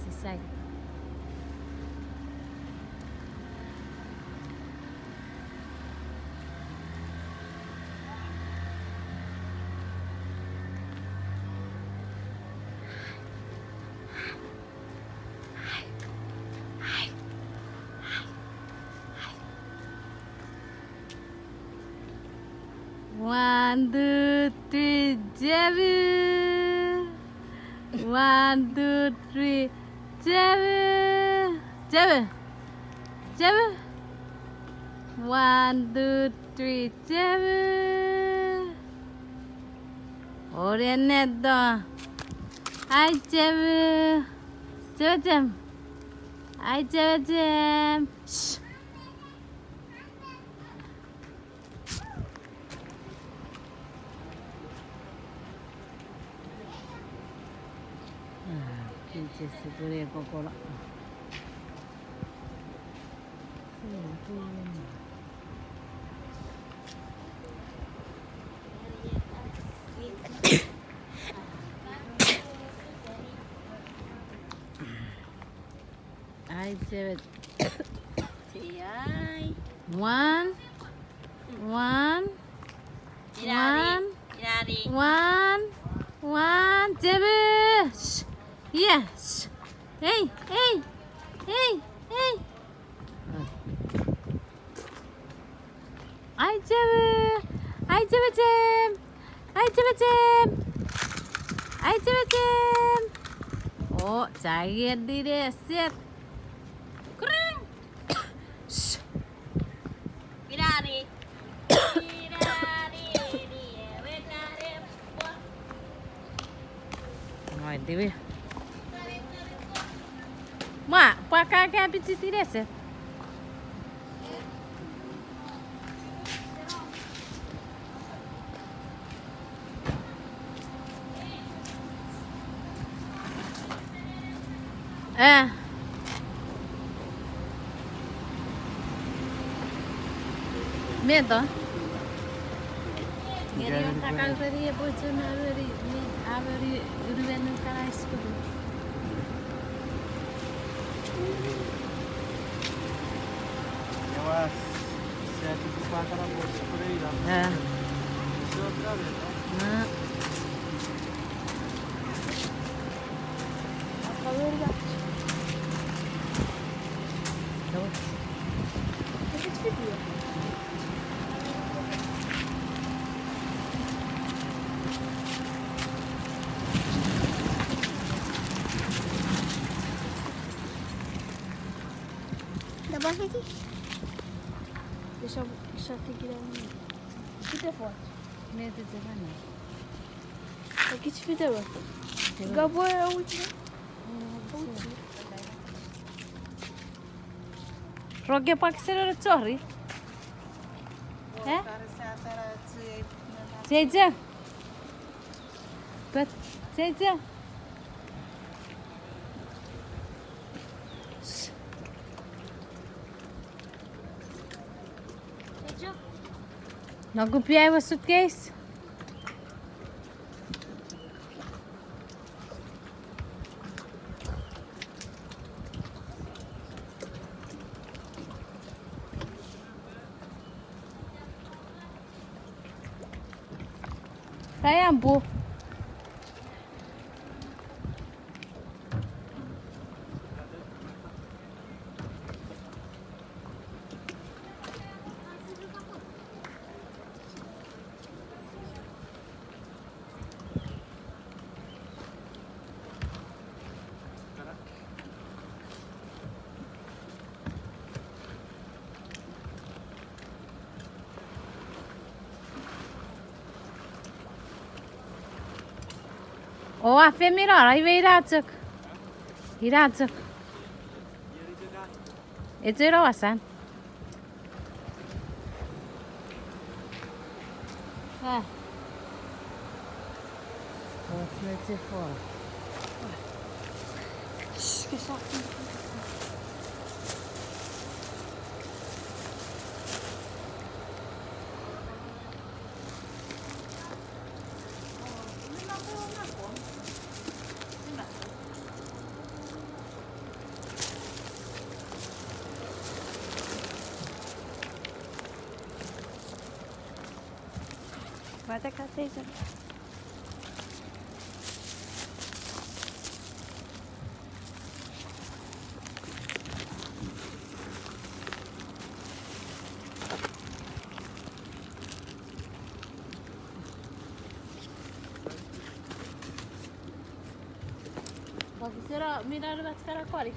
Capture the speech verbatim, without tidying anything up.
Sisai. One, two, three, Jebu. One, two, three, Jebu. Jebu. Jebu. One, two, three, Jebu. Ore neto. Ai Jebu. Jebu Jem. Ai Jebu Jem. Shh. Ah, kiche sipwene kokkola. Ai Jebu. Ai. One. One. Inari. One. Inari. One. One. Jebu. Shh. Yes. Ei, ei. Ei, ei. Ai Jebu. Ai Jebu Jem. Ai Jebu Jem. Ai Jebu Jem. O, chai ngeni neset. Kurang. Shh. Inari. Inari, inari, inari. Ngoi, diwi. Mwa, pwa ka ka pichiti neset. Eh. Meto. Ngeni on takau peri e pocho na peri, mi a peri uruenun kana iskuru. Tapasiti? Isa, isa tikira ni. Kita fo. Mete jekana. Akich fite ba. Gabo ya uchi. Uchi. Roke pakisero chori. Eh? Jeje. But, Jeje. Nokupia ewe suitcase. Kaiampu. Oua feminon, ai we ina chok. Ina chok. Echeno asan. Ah. What's not too far? Shh, get off me. Pwata ka teisa? Pokisera, mi na nuwach kana kwani.